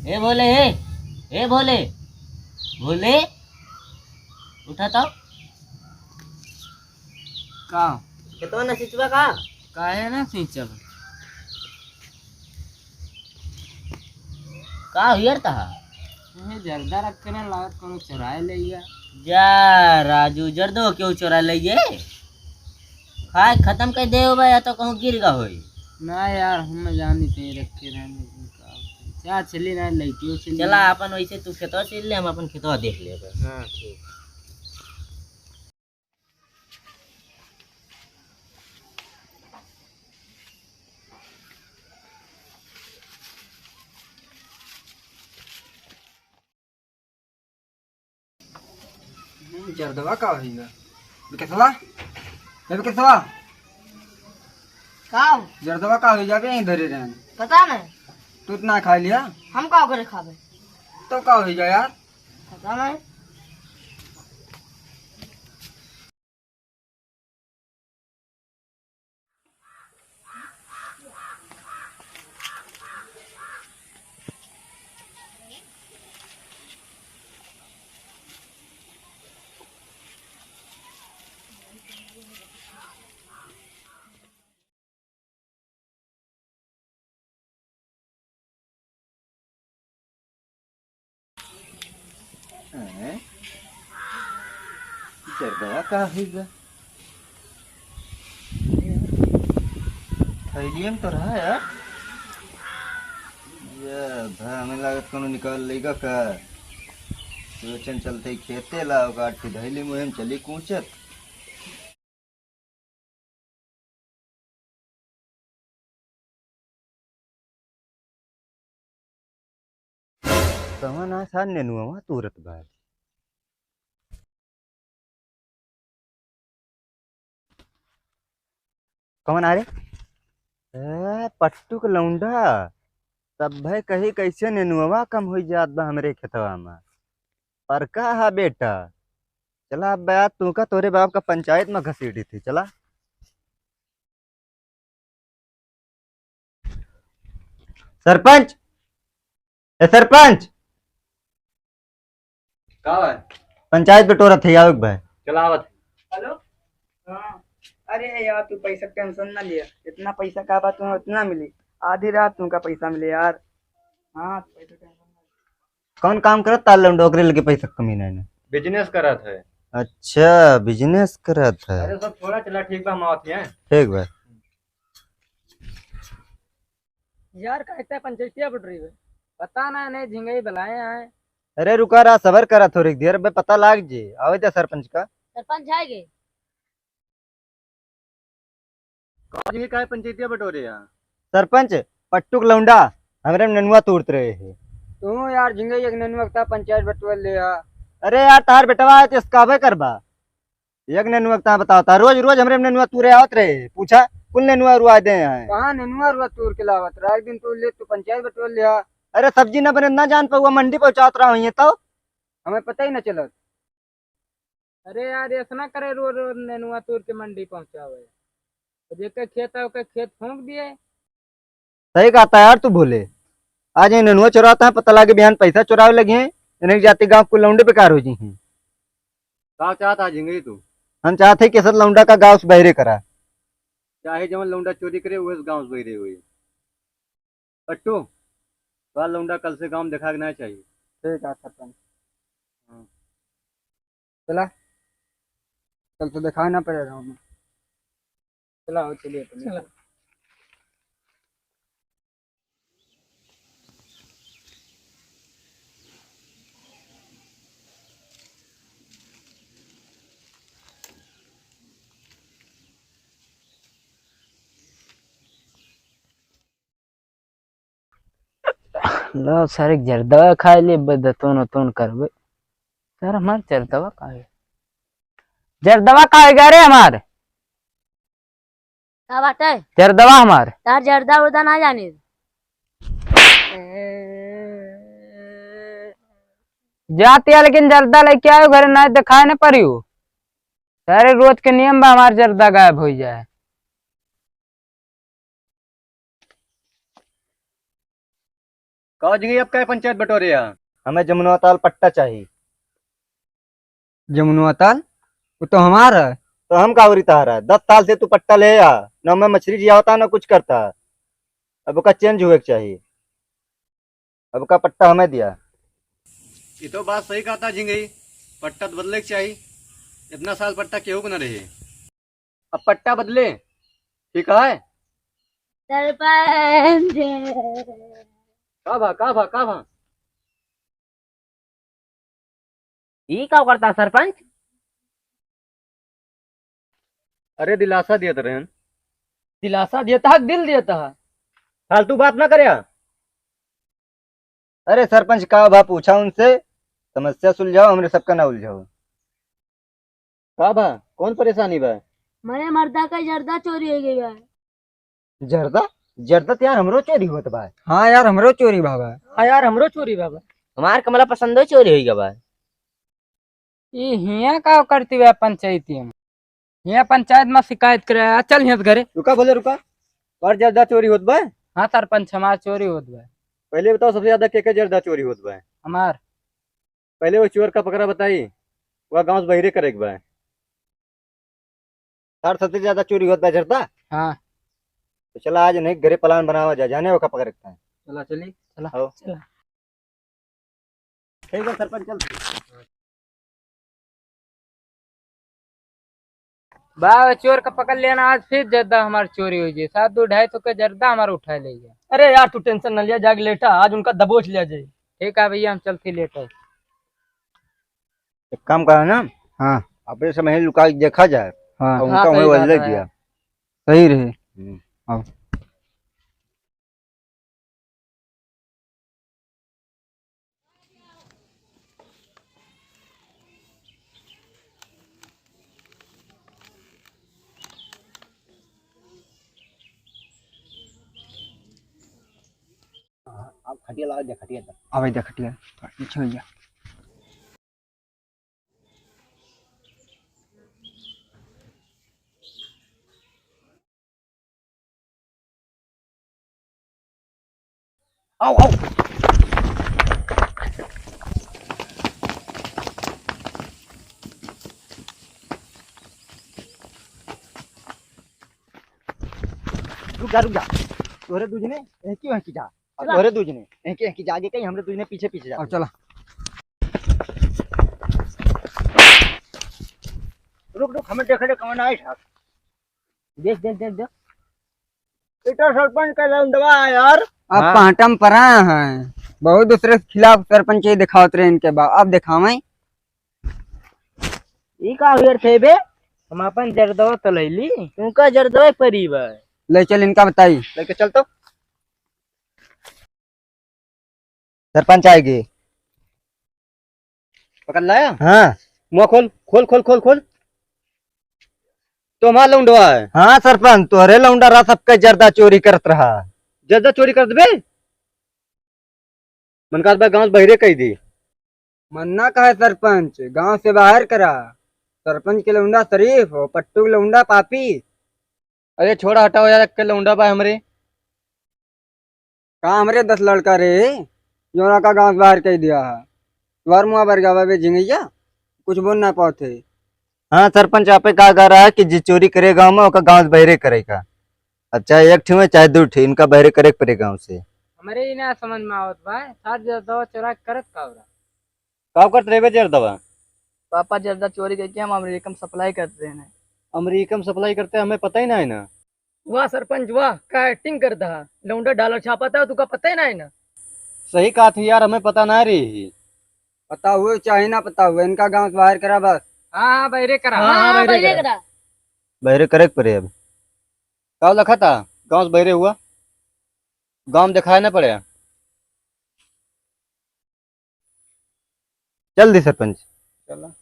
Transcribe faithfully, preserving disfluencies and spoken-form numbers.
ए भोले, ए, ए भोले, भोले, उठा तो। का? खेतवा ना सिंचबा का? काहे ना सिंचब? का हुई यार तहा? ये जर्दा रखे ना, लागत कोनो चुराए ले गया। जा राजू, जर्दो क्यों चुरा ले गए? खाए खत्म कर दे हो बा, या तो कहूँ गिर गा होई। ना यार, हम जानी थे रखे रहने का। जा चली ना, लइटियो चली। चला, अपन वैसे तू खेतवा चल ले, हम अपन खेतवा देख लेबे। हाँ, ठीक। हम्म, जर्दवा का होइगा? बिकसवा? ए बिकसवा? का हो? जर्दवा का होइगा बे, इधर ही रहन। पता नहीं। तू इतना खा लिया? हम का करे खाबे? तो का होइगा यार? पता नहीं। हैं? जर्दवा का होइगा? थैलियम तो रहा यार। ये भा, हमें लागत कोनो निकाल लेगा का? सोचन चलते ही खेते ला, ओका अट्ठी धैली मुहिम चली कूचत। कवन आ सार नेनुआ तुरत बा? कवन आ रे? ए, पट्टू के लौंडा, तब भाई कही कैसे नेनुआ कम होई जात बा हमरे खेतवा में। पर का हा बेटा, चला अब बया तू का तोरे बाप का पंचायत में घसीटी थी, चला। सरपंच, ए सरपंच। का बा? पंचायत बटोरा थे, आओ एक बार। चला आवत। हेलो, हाँ, अरे यार, तू पैसा टेंशन ना लिया, इतना पैसा का बात तुम्हें उतना मिली, आधी रात तुमका पैसा मिले यार। हाँ, पैसा टेंशन ना लिया। कौन काम करत तार लौंडा, ओकरे लगे पैसा कमी नहीं ना। बिजनेस करत है। अच्छा, बिजनेस करत है। अरे सब छोड़ा, चला ठीक बा, हम आवत हैं। ठीक बा। यार, का इतना पंचायतिया बट रही है? पता ना, नहीं झिंगई बुलाए आए। अरे रुका रहा, सबर करा थोड़ी देर, बे पता लाग जे। आवे दे सरपंच का। सरपंच आएगे। का जी, काहे पंचायतिया बटोरे यहाँ? सरपंच, पट्टू के लौंडा, हमरे में नेनुआ तोड़त रहे हैं। तू यार झिंगे एक नेनुआ के पंचायत बटोर ले आ। अरे यार, तार बेटवा है तो इसका बे करबा। एक नेनुआ के बताओ ता, रोज रोज हमरे में नेनुआ तूरे आवत रहे, पूछा कुल नेनुआ रुआ दे हैं। कहाँ नेनुआ रुआ तूर के लावत रहा? एक दिन तू ले, तू पंचायत बटोर ले आ। अरे सब्जी न बने, ना जान पाऊआ, मंडी पहुँचात रहा हूँ ये तो। हमें पता ही ना चलत। अरे यार, ऐसा ना करे, रोज रोज नेनुआ तोड़ के मंडी पहुंचावे। जेकर खेत है, ओकर खेत फूंक दिए। सही कहता यार तू भोले। आज ये नेनुआ चुराता है, पता लागे बिहान पैसा चुरावे लगे हैं, इन्हें जाति गांव कुल लौंडे बेकार हो जी हैं। का चाहत आज झिंगई तू? हम चाहत है कि सब लौंडा का गांव से बहरे करा। चाहे जवन लौंडा चोरी करे, उहे गांव से बहरे हुई। पट्टू, तोहार लौंडा कल से गाँव में देखा के ना चाहिए। ठीक है सरपंच। हाँ। चला, कल से देखा ना पड़े गाँव में। चला, हो, चलिए अपन। चला। लो, सारे जर्दवा खाए ले, बदतून उतून करबे। सर, हमार जर्दवा का है? जर्दवा का है रे हमार? का बाटे? जर्दवा हमार। तार जर्दा उर्दा ना जाने। जात या लेकिन जर्दा लेके आयो घरे, ना दिखाए न परियो। सारे रोज के नियम बा हमार जर्दा गायब हो जाए। का जिंगी, अब का पंचायत बटोरे है? हमें जमुनवा ताल पट्टा चाही। जमुनवा ताल? वो तो हमार है। तो हम का उरी तहारा? दस साल से तू पट्टा ले आ, न हमें मछली जियावता, न कुछ करता। अब ओका change हुए के चाही। अब का पट्टा हमें दिया। ये तो बात सही कहता झिंगई, पट्टा तो बदले के चाही। इतना साल पट्टा केहू के न रहे, अब पट्टा बदले, ठीक है? सरपंच। का भा, का भा, का भा? ई का करता सरपंच? अरे दिलासा दियत रहन। दिलासा दियत हा, दिल दियत हा। फालतू बात ना करया। अरे सरपंच का भा पूछा उनसे, समस्या सुलझाओ, हमरे सबका ना उलझाओ। का भा, कौन परेशानी बा? मरे मर्दा का जर्दा चोरी होइ गई बा। जर्दा? जर्दा तो यार हमरो चोरी होत बा। हाँ यार, हमरो चोरी भा बा। हाँ यार, हमरो चोरी भा बा। हमार कमला पसंदो चोरी होइ गवा। ई हियाँ का करती बा पंचायती में? हियाँ पंचायत में शिकायत करे आ, चल हियाँ से घरे। रुका भोले, रुका। और जर्दा चोरी होत बा? हाँ सरपंच, हमार चोरी होत बा। पहले बताओ, सबसे ज्यादा के के जर्दा चोरी होत बा? हमार। पहले वो चोर का पकड़ा बताई, वह गाँव से बहिरे करे के बा। सार सबसे ज्यादा चोरी होत बा जर्दा। हाँ। तो चला आज नहीं घरे plan बनावा जाए, जाने ओका पकड़े के। चला चली। चला। आओ। चला। ठीक है सरपंच, चल। बा, चोर का पकड़ लेना, आज फिर जर्दा हमार चोरी होइ जाए। सात दो ढाई सौ का जर्दा हमार उठा ले गया। अरे यार, तू tension न लिया, जाके लेटा, आज उनका दबोच लिया जाए। ठीक है भैया, हम चलते लेटे। एक काम करा ना, हाँ। अपने समय ही लुका के देखा जाए, हाँ। और उनका हाँ, वहीं सही बात बदले है। दिया। सही रहे। हम्म। आओ। अब खटिया लाओ, दे खटिया तक। आवे दे खटिया, पीछे हो जा। आओ, आओ। रुक जा, रुक जा। तोहरे दूजने, एहकी ओहकी जा। अब चला। तोहरे दूजने, एहकी ओहकी जा आगे कहीं, हमरे दूजने पीछे पीछे जा। अब चला। रुक, रुक, हमें देख, देख, कौन आए साहब। देख, देख, देख, देख। इतना सरपंच का लौंडवा है यार। अब हाँ। पाटम परा है। बहुत दूसरे के खिलाफ सरपंच ही दिखावत रहे इनके बा-, अब दिखावें। ई का हुए थे बे? हम अपन जर्दवा तो लैली। तुमका जर्दवा परी बा। ले चल इनका बताई। लेके चल तो। सरपंच आएगी। पकड़ लाया? हाँ। मुँह खोल, खोल, खोल, खोल, खोल। तो हमार लौंडवा है। हाँ सरपंच, तोहरे लौंडा रहा, सबका जर्दा चोरी करत रहा। जर्दा चोरी करत बे? मन का बा गाँव से बहिरे कई दी। मन्ना का है सरपंच, गाँव से बाहर करा। सरपंच के लौंडा शरीफ हो, पट्टू के लौंडा पापी। अरे छोड़ा हटाओ यार, एक के लौंडा बा हमरे। का हमरे दस लड़का रे, जोना का गाँव से बाहर कई दिया है। द्वार मुआ बर गवा बे झिंगैया, कुछ बोल ना पाते। हाँ सरपंच, आपे का गा रहा है कि जे चोरी करे गाँव में, ओका गाँव से बहिरे करे का। अब चाहे एक ठे में, चाहे दू ठे, इनका बहिरे करे के पड़े गाँव से। हमरे ही ना समझ में आवत बा, सार जर्दवा चोरा के करत का हो रहा? का करत रहे बे जर्दवा? पापा जर्दा चोरी करके हम अमेरिका में supply करते हैं। अमेरिका में supply करते हैं, हमें पता ही ना है ना। वाह सरपंच वाह, का acting करता है। लौंडा dollar छापाता है, तुका पता ही ना है ना। सही कहा थी यार, हमें पता ना रही। पता हुए चाहे ना पता हुए, इनका गाँव से बाहर करा बस। हाँ, हाँ, बहिरे करा। हाँ, हाँ, हाँ, बहिरे बहिरे करा। करा। बहिरे करे के पड़े अब। का लखा था? गाँव से बहिरे हुआ? गाँव में दिखाई ना पड़े। चल दी सरपंच। चला।